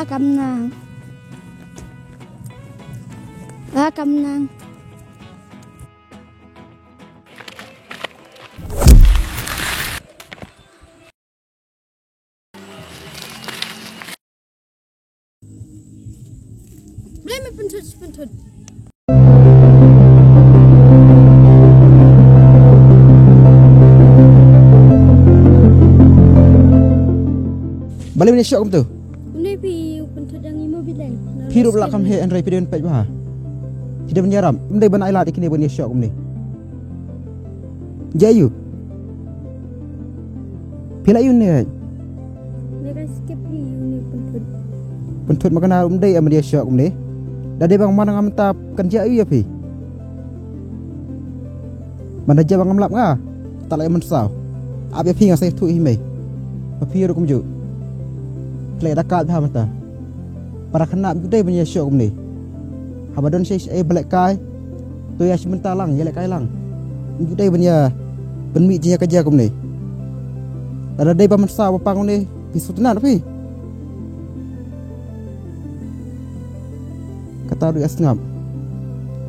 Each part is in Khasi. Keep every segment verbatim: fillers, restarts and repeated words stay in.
Kam nang. Ah, kam nang. Balei me pynthut, pynthut? Balei me ïa shoh kumtu? Kumne phi pynthut ïa ngi mo Bileng. Phi ruh la kham heh hynrei phi dei ban peit bha. Phi dei ban ïarap. Ym dei ban ai lad ïa kine ban ïa shoh kumne. Jia ïu. Phi la ïu ne. Ne ka skip hi ïu ne pynthut. Pynthut ma ka na um dei em dia shoh kumne. Da dei bang man nga mynta kan jia ïu ïa phi. Man da jia bang ngam lap nga. Ta la ïa mynsaw. Ap ïa phi nga sa ïathuh hi mei. Ma phi ruh kumjuh. Khlei da ka bha mynta. Para khynnah ym ju dei ban ïa shoh kumne. Haba don shisha ei ba lehkai. To ïa shi mynta lang, ïa lehkai lang. Ym ju dei ban ïa pynmih jingïakajia kumne. Lada dei ba mynsaw ba pang kumne, phi sngewtynnat phi. Kata ruh ïa sngap.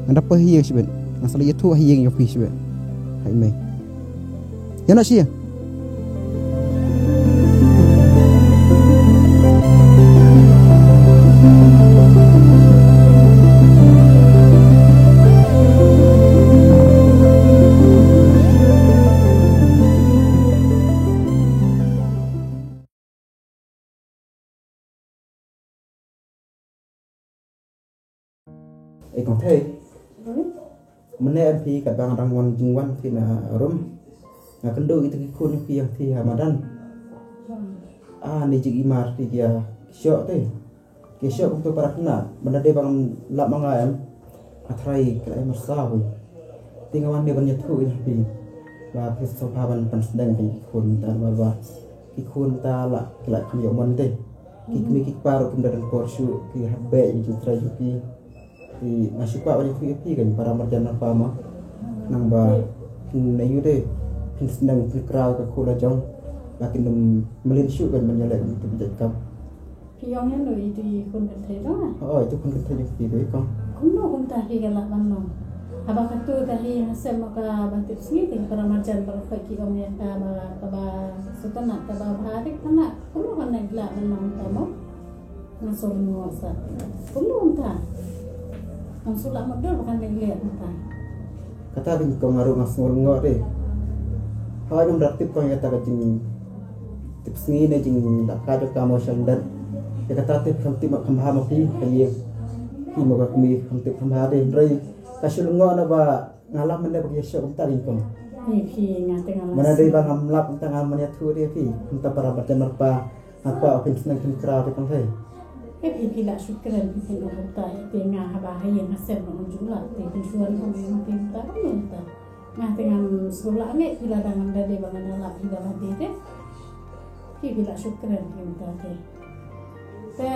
Ngan da poi ha ïing shibit. Ngan sa leit ïathuh ha ïing ïa phi shibit. Hai mei. Ïa noh sha ïing. Ei kong thei. Mynne em phi katba nga dang wan jingwan phi na rum. Nga kynduh ïa ki khun phi ïa phi ha madan. Ah, ni jing i mar phi ki ïa shoh te. Ki ïa shoh kumto para khynnah. Mynta dei ba ngam lap ma nga em. Nga tharai ki la ïa marsa wi. Te nga wan ne ban ïathuh ïa phi. Ba phi sngewbha ban pynsneng ïa ki khun ta ba ba. Ki khun ta la ki la kham ïoh mon te. Ki kmie ki kpa ruh kim da don por shuh ki hap beh ïa ki jingtrei jong ki. Te nga shu kwah ban ïathuh ïa phi kan para marjan marpa ma. Nang ba phin ïoh te phin sneng phin kraw ka khun la jong. Ba kin ym mlien shuh kan ban ïaleh kan tu jait kam. Phi ong ïa no ïa tu i khun kynthei jong nga? Oh, ïa tu khun kynthei jong phi te kong. Kumno kumta phi ka lah ban long? Haba katu ka hi ha sem ma ka ba tip sngi te para marjan ba ka phi ki ong ïa ka ba ka ba sutana ka ba bha te kana kumno kan lah ban long ta mo? Nga sur mo sa. Kumno kumta? Ngam shu lah mutdur ba kan leh kumta. Kata dei kong nga ruh nga sngew lyngngoh te. Hooid ngam da tip kong ïa kata ka jingtip sngi ne jingdap ka jong ka mo sha lyndet. Ïa kata te kham tip ma kham bha ma phi ka ïing. Phi mo ka kmie kham tip kham bha te hynrei ka shu lyngngoh na ba nga lap mynne ba ka ïa shoh kumta dei kong. Ni phi nga te nga lap. Mynne dei ba ngam lap kumta ngam ïathuh te phi. Kumta para marjan marpa. Nga kwah phin sneng phin kraw te kong thei. Te phi phi lah shu kren phi phin ong kumta te nga haba ha ïing ha sem ngam ju lah te phin shu wan ong ïa nga te kumta kumno kumta. Nga te ngam shu lah ngeit phi lada ngam da dei ba ngan ïalap phi da ba dei te. Phi phi lah shu kren phi kumta te. Te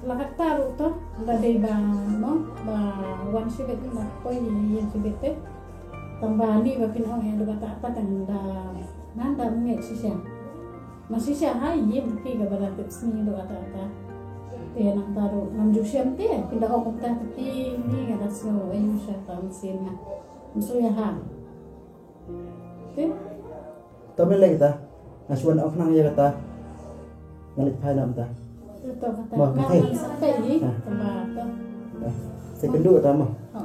la kata ruh to la dei ba mo ba wan shibit la poi ïa ïing shibit te. Tang ba ni ba phin ong ïa da ba ta ta tang da ngan da ngeit shisha. Nga shisha ha ïing phi kaba dang tip sngi dok ata ata. Te nangta ruh ngam ju shem te phi da ong kumta te phi ni nga da sngew ayu sha ta mynsiem nga. Ngam shu ïa ha. Te. To me lei kata. Nga shu wan ong khnang ïa kata. Nga leit phai na mynta. To kata. Mo, nga kata. Ngan sa peit ni. Ha. Tang ba to. Ha. Sa kynduh kata mo. Ha.